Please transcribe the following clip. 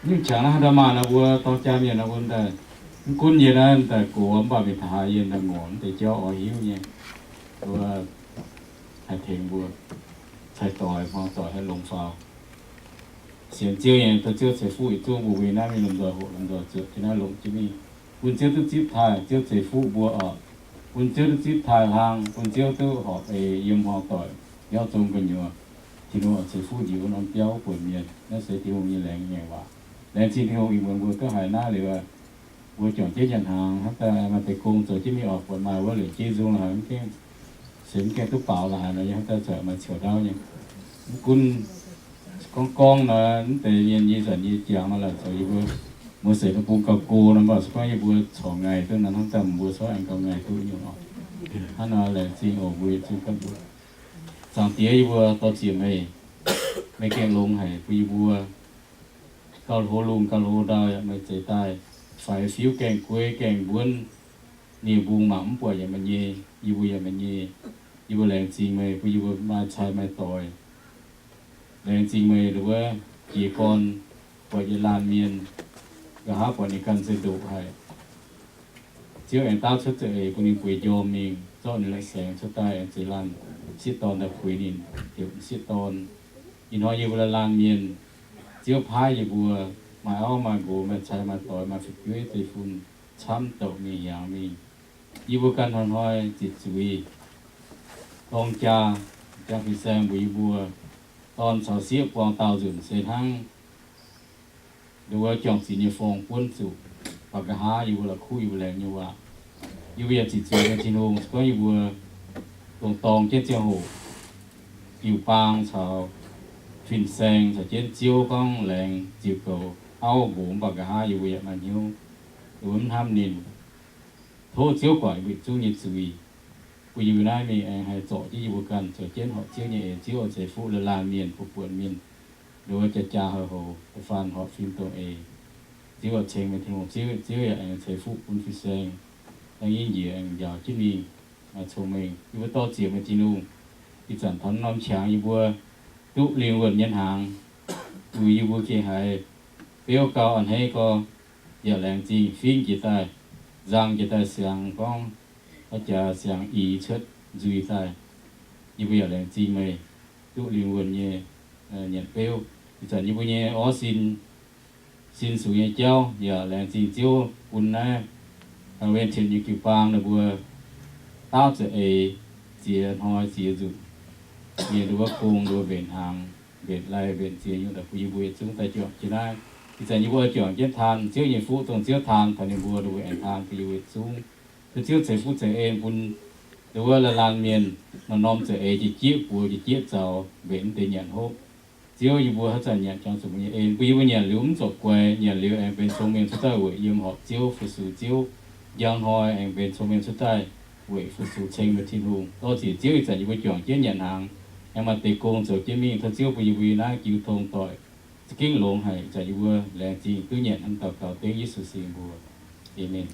Nyungc qangx naaiv haaix dauh maaih nor, mbuo dorng jaa mienh nor, mbuo daaih mv gunv yie naaiv daaih gox mv baac mingh taux haaix yie daaih ngorc mv deix jauv oix hiuv nyei. Mbuo haih tengx mbuo cai doix hmuangx doic haih longx faaux. Sienx Ziouv nyei, tov Ziouv ceix fuqv yietc zungv mbuo naaiv mingh lomh nzoih hoqc lomh nzoih zuoqc jienv naaiv longx jienv mingh. Bun Ziouv duqv zipv taaih, Ziouv ceix fuqv mbuo oc. Bun Ziouv duqv zipv taaih hlang, bun Ziouv duqv horpc eix yiem hmuangx doic biauv zong gu'nyuoz. Tin-Hungh oix ceix fuqv njiec wuov norm biauv wuov buonc mienh. Naaiv se Tin-Hungh nyei laengz nyei waac. Laengz zingh Tin-Hungh ih muonz mbuo duqv haiz naaiv liuz, mbuo juangc jienv nyanc hnaangx hnangv daaih maaih deix gong zoux jienv mingh oc. Buatc maaih wuov liuz jeiv nzung la'haiz mv gaengh, se mv gaengh duqv baaux la'haiz nor, yie hnangv daaih zuqc maaih ceux ndau nyei. Mv gunv gorngv gorngv nor, mv deix mienh nyei zanc nyei jangx nor, laaic zoux yie mbuo, mbuo seix daaih bung gauh go nor, mv baac se gorngv yie mbuo corc ngaih duqv nor, hnangv daaih mbuo corc aengx gauh ngaih duqv nyungc oc. Hnangv nor laengz zingh oc, mbuo yietc zungv ganh mbuo. Zaangc Diex, yie mbuo dor-ziec meih, meih gengh longx haic bun yie mbuo gauh hlo lungh gauh hlo ndau yaac meih zeix daaih, faix fiuv gaengh gueiv gaengh mbuonv, ninh mbungh mangc mv buatc yaac meih nyei, yie mbuo yaac meih nyei. Yie mbuo laengz zingh meih bun yie mbuo maaih cai maaih doix. Laengz zingh meih wuov jiez gorn buatc yietc laanh mienh, nqa'haav buatc ninh ganh se ndoqc haic. Ziouv aengx daav cuotv za'eix bun ninh bueix njormh mingh, zorqv ninh la'saengx cuotv daaih aengx zeix laanh m'sieqv dorn daaih puix ninh heuc m'sieqv dorn. Ih hnoi yie mbuo laanh mienh, Ziouv paaiv yie mbuo maaih auv maaih nqox, maaih cai maaih doix, maaih fu'jueiv zeiv-fun camv douc mingh hiaangx mingh. Yie mbuo ganh hnoi-hnoi ziqc zuiz dorng jaa, jaa fin-saeng mbuox yie mbuo, dorn caux sieqv buang daauh nzunc se hnangv nduov juang-zinx nyei forng buonv zuqc, ba'nqa'haav yie mbuo la'kuqv yie mbuo laengz nyei waac. Yie mbuo yaac ziqc zuiz nyei Tin-Hungh, se gorngv yie mbuo dongh dorng jienv ziangh hoc, jiu-baang caux fin-saeng caux jienv Ziouv gorngv laengz ziux goux auv nqox, mv baac nqa'haav yie mbuo yaac maaih hnyouv nduov mv hnamv ninh. Tov Ziouv guangc yie mbuo yietc zungv nyei zuiz, bun yie mbuo naaiv mingh aengx haih zorc jienv yie mbuo ganh zoux jienv horpc Ziouv nyei eix. Ziouv oix ceix fuqv laanh laanh mienh, buonc buonc mienh, nduov jaa jaa houc houc, da'faanh horpc fim dongh eix. Ziouv oix ceng meih Tin-Hungh, Ziouv, Ziouv yaac aengx ceix fuqv bun fin-saeng, dangh yie njiec aengx njaaux jienv mingh, maaih cong-mengh. Yie mbuo dor-ziec meih Tin-Hungh, ih zanc taux norm qangx yie mbuo duqv lingh wuonh nyei hnaangx, uix yie mbuo gengh haiz beuv gau a'hneiv gau, yaac laengz zingh fingv jiex daaih, nzang jiex daaih siangx gorngv, haaix jaax siangx i cuotv nzuih daaih. Yie mbuo yaac laengz zingh meih duqv lingh wuonh nyei nyanc beuv. Ih zanc yie mbuo nyei orv sin, sin sux nyei jauv yaac laengz zingh Ziouv bun naaiv Wen Tit nyei jiu-baang ninh mbuo daauv za'eix ziex hnoi ziex nzunc, mienh nduov gong nduov mbenc hnaangx, mbenc lai mbenc ziex nyungc daaih bun yie mbuo yietc zungv daaih juangc jienv naaiv. Ih zanc yie mbuo oix juangc jienv taan Ziouv nyei fuqv, dongh Ziouv taan taux ninh mbuo, ninh mbuo aengx taan bun yie mbuo yietc zungv. Tov Ziouv ceix fuqv ceix en bun nduov laanh laanh mienh, norm-norm za'eix jiex jieqv buoz jiex jieqv zaux mbenc mv deix nyanc hopv. Ziouv, yie mbuo haaix zanc nyanc jangx zuqc mbuo nyei en, bun yie mbuo nyanc liuz mv zuqc guaix, nyanc liuz aengx benx cong-mengh cuotv daaih weic yiem horpc Ziouv fu-sux Ziouv. Njang hnoi aengx benx cong-mengh cuotv daaih weic fu-sux ceng meih Tin-Hungh. Dor-ziec Ziouv, ih zanc yie mbuo juangc jienv nyanc hnaangx, aengx maaih deix gong zoux jienv mingh. Tov Ziouv bun yie mbuo yie naaiv jiu tong doic za'gengh longx haic. Ih zanc yie mbuo laengz zingh duqv nyanc hnangv daux gaux dengv Yesu singx mbuox. Aamen.